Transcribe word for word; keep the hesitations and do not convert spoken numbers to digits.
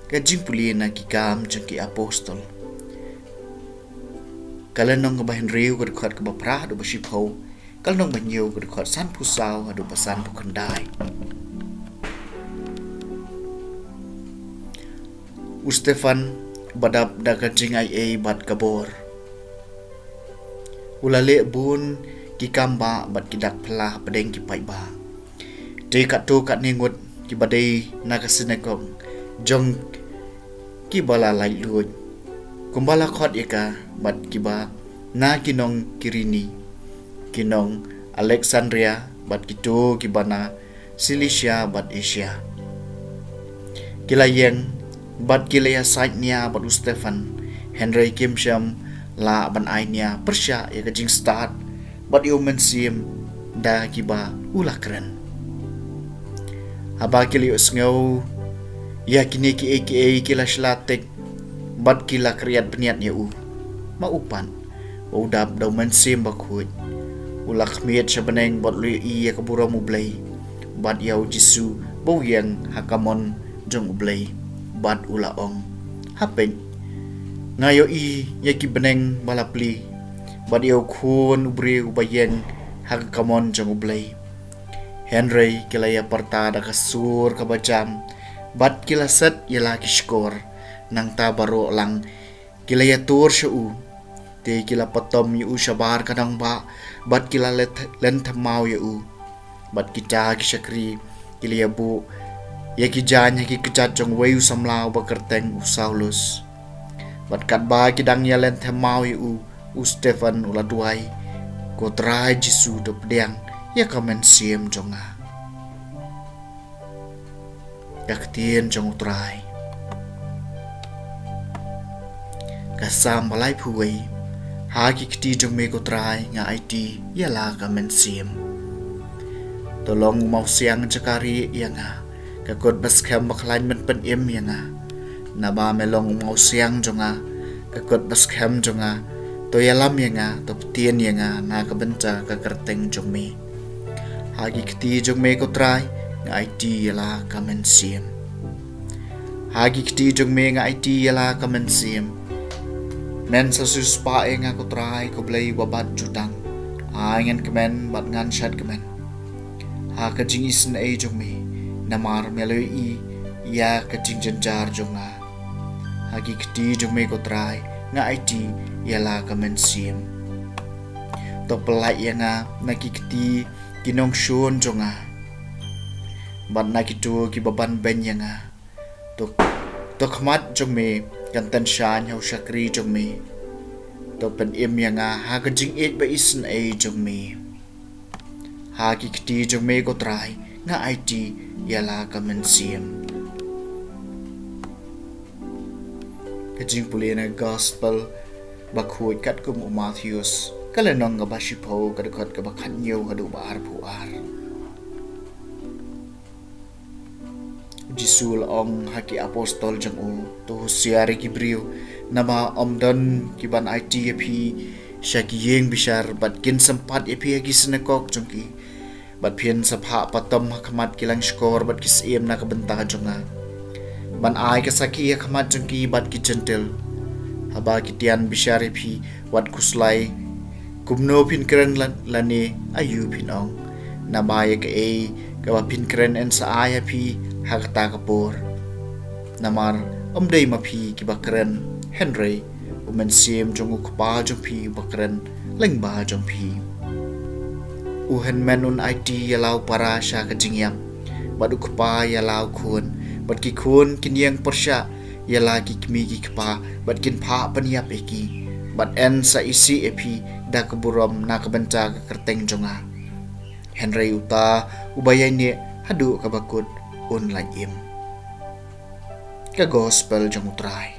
Ka jingpule na Ki Kam jong ki Apostol, ka lynnong kaba hynriew, ka dkhot kaba phra haduh ba shiphew, ka lynnong ba hynñiew, ka dkhot sanphew saw haduh ba sanphew khyndai. U Stephan, ba dap da ka jingaiei bad ka bor, u la leh bun ki kam bah bad ki dak phylla hapdeng ki paidbah. Te katto katne ngut kiba dei na ka synagog jong kiba la laitluid, kumba la khot ïa ka, bad kiba na ki nong Kirini, ki nong Alexandria, bad kito kiba na Cilicia bad Asia, ki la ïeng bad ki la ïasaid nia bad u Stephan, hynrei kim shym lah ban ai nia pyrshah ïa ka jingstad bad ïa u Mynsiem da kiba u la kren. Haba ki la ïohsngew ïa kine kiei kiei, ki la shla tik bad ki la kyrïat bniat ïa u. Ma u pat, ba u dap da u Mynsiem Bakhuid, u la khmied sha bneng bad u la ïohi ïa ka burom U Blei bad ïa u Jisu ba u ïeng ha ka mon jong U Blei, bad u la ong, "Ha peit, nga ïohi ïa ki bneng ba la plie, bad ïa u Khun u briew ba ïeng ha ka kamon jong U Blei." Hynrei ki la ïa pyrta da ka sur kaba jam, bad ki la set ïa la ki shkor. Nangta baroh lang ki la ïatur sha u. Te ki la patom ïa u shabar ka dongbah, bad ki la let-, lynthmaw ïa u. Bad kita ki shakri ki la ïabuh ïa ki jaiñ ha ki kjat jong uwei u samla uba kyrteng u Saulus. Bad katba ki dang ïa lynthmaw ïa u, u Stephan u la duwai, "Ko Trai Jisu, to pdiang ïa ka mynsiem jong nga." Ka ktien jong U Trai. Ka Salm ba laiphew wei. Ha ki kti jong me, ko Trai, nga aiti ïa la ka mynsiem. To long u mawsiang jaka rieh ïa nga, ka kut ba skhem ba khlaiñ ban pynim ïa nga. Naba me long u mawsiang jong nga, ka kut ba skhem jong nga, to ïalam ïa nga, to ptien ïa nga na ka bynta ka kyrteng jong me. Ha ki kti jong me, ko Trai, nga aiti ïa la ka mynsiem. Ha ki kti jong me nga aiti ïa la ka mynsiem. Men sa siewspah ïa nga, ko Trai, ko Blei uba bat jutang. Ai ngan kmen bad ngan shad kmen ha ka jingisynei jong me, namar me la ïohi ïa ka jingjynjar jong nga. Ha ki kti jong me, ko Trai, nga aiti ïa la ka mynsiem. To pyllait ïa nga na ki kti ki nongshun jong nga, bad na kito kiba ban beiñ ïa nga. To, to khmat jong me kan tyngshaiñ ha u shakri jong me. To pynim ïa nga ha ka jingïeit ba isynei jong me. Ha ki kti jong me, ko Trai, nga aiti ïa la ka mynsiem. Ka jingpule na Gospel Bakhuid katkum u Mathaios, ka lynnong kaba shiphew, ka dkhot kaba khathynñiew haduh ba arphew ar. U Jisu u la ong ha ki apostol jong u, to husiar ïa ki briew, naba ym don ki ban aiti ïa phi sha ki ïing bishar, bad kin sympat ïa phi ha ki synagog jong ki. Bad phin sa phah patom ha khmat ki langshkor bad ki syiem na ka bynta jong nga, ban ai ka sakhi ha khmat jong ki bad ki Jentil. Haba ki tian bishar ïa phi, wat khuslai kumno phin kren la-, lane aïu phin ong. Naba ïa kaei kaba phin kren yn sa ai ha phi ha kata ka por. Namar ym dei ma phi kiba kren, hynrei u Mynsiem jong u Kpa jong phi uba kren lyngba jong phi. U hynmen un aiti ïa la u para sha ka jingïap, bad u kpa ïa la u khun, bad ki khun kin ïeng pyrshah ïa la ki kmie ki kpa, bad kin phah pynïap ïa ki. Bad yn sa isih ïa phi da ka burom na ka bynta ka kyrteng jong nga. Hynrei uta uba ïaineh haduh kaba kut un lait im. Ka Gospel jong u Trai.